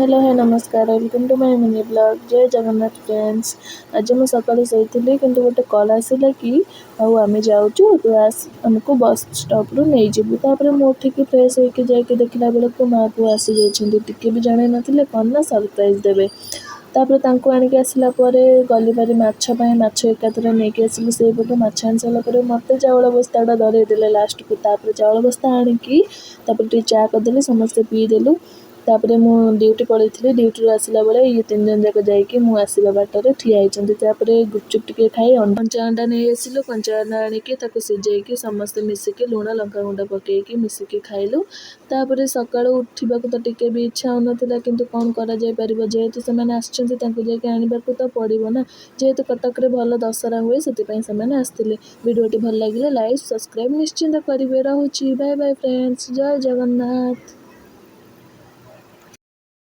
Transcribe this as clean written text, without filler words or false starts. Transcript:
Hello hi, ନମସ୍କାର। Welcome to my mini vlog. Jay Jagannath friends. ଆଜି ମୁଁ ସକାଳୁ ଶୋଇଥିଲି, କିନ୍ତୁ ଗୋଟେ କଲ୍ ଆସିଲା କି ଆଉ ଆମେ ଯାଉଛୁ, ତୁ ଆସ, ଆମକୁ ବସ୍ ଷ୍ଟପ୍ରୁ ନେଇଯିବୁ। ତାପରେ ମୁଁ ଉଠିକି ଫ୍ରେଶ୍ ହେଇକି ଯାଇକି ଦେଖିଲା ବେଳକୁ ମା' ପୁଅ ଆସିଯାଇଛନ୍ତି। ଟିକେ ବି ଜଣାଇ ନଥିଲେ। କ'ଣ ନା ସରପ୍ରାଇଜ୍ ଦେବେ। ତାପରେ ତାଙ୍କୁ ଆଣିକି ଆସିଲା ପରେ ଗଲି ଭାରି ମାଛ ପାଇଁ। ମାଛ ଏକାଥରେ ନେଇକି ଆସିଲି ସେଇପଟୁ। ମାଛ ଆଣି ସାରିଲା ପରେ ମୋତେ ଚାଉଳ ବସ୍ତାଟା ଧରେଇ ଦେଲେ ଲାଷ୍ଟକୁ। ତାପରେ ଚାଉଳ ବସ୍ତା ଆଣିକି ତାପରେ ଟିକେ ଚା କରିଦେଲି, ସମସ୍ତେ ପିଇଦେଲୁ। ତାପରେ ମୁଁ ଡ୍ୟୁଟି ପଳେଇଥିଲି। ଡ୍ୟୁଟିରୁ ଆସିଲା ବେଳେ ଇଏ ତିନି ଜଣ ଯାକ ଯାଇକି ମୁଁ ଆସିବା ବାଟରେ ଠିଆ ହେଇଛନ୍ତି। ତାପରେ ଗୁପଚୁପ୍ ଟିକେ ଖାଇ କଞ୍ଚା ଅଣ୍ଡା ନେଇ ଆସିଲୁ। କଞ୍ଚା ଅଣ୍ଡା ଆଣିକି ତାକୁ ସିଝେଇକି ସମସ୍ତେ ମିଶିକି ଲୁଣ ଲଙ୍କାଗୁଣ୍ଡ ପକେଇକି ମିଶିକି ଖାଇଲୁ। ତାପରେ ସକାଳୁ ଉଠିବାକୁ ତ ଟିକେ ବି ଇଚ୍ଛା ହେଉନଥିଲା, କିନ୍ତୁ କ'ଣ କରାଯାଇପାରିବ? ଯେହେତୁ ସେମାନେ ଆସିଛନ୍ତି, ତାଙ୍କୁ ଯାଇକି ଆଣିବାକୁ ତ ପଡ଼ିବ ନା। ଯେହେତୁ କଟକରେ ଭଲ ଦଶହରା ହୁଏ, ସେଥିପାଇଁ ସେମାନେ ଆସିଥିଲେ। ଭିଡ଼ିଓଟି ଭଲ ଲାଗିଲେ ଲାଇକ୍, ସବସ୍କ୍ରାଇବ୍ ନିଶ୍ଚିନ୍ତ କରିବେ। ରହୁଛି, ବାଏ ବାଏ ଫ୍ରେଣ୍ଡସ୍। ଜୟ ଜଗନ୍ନାଥ।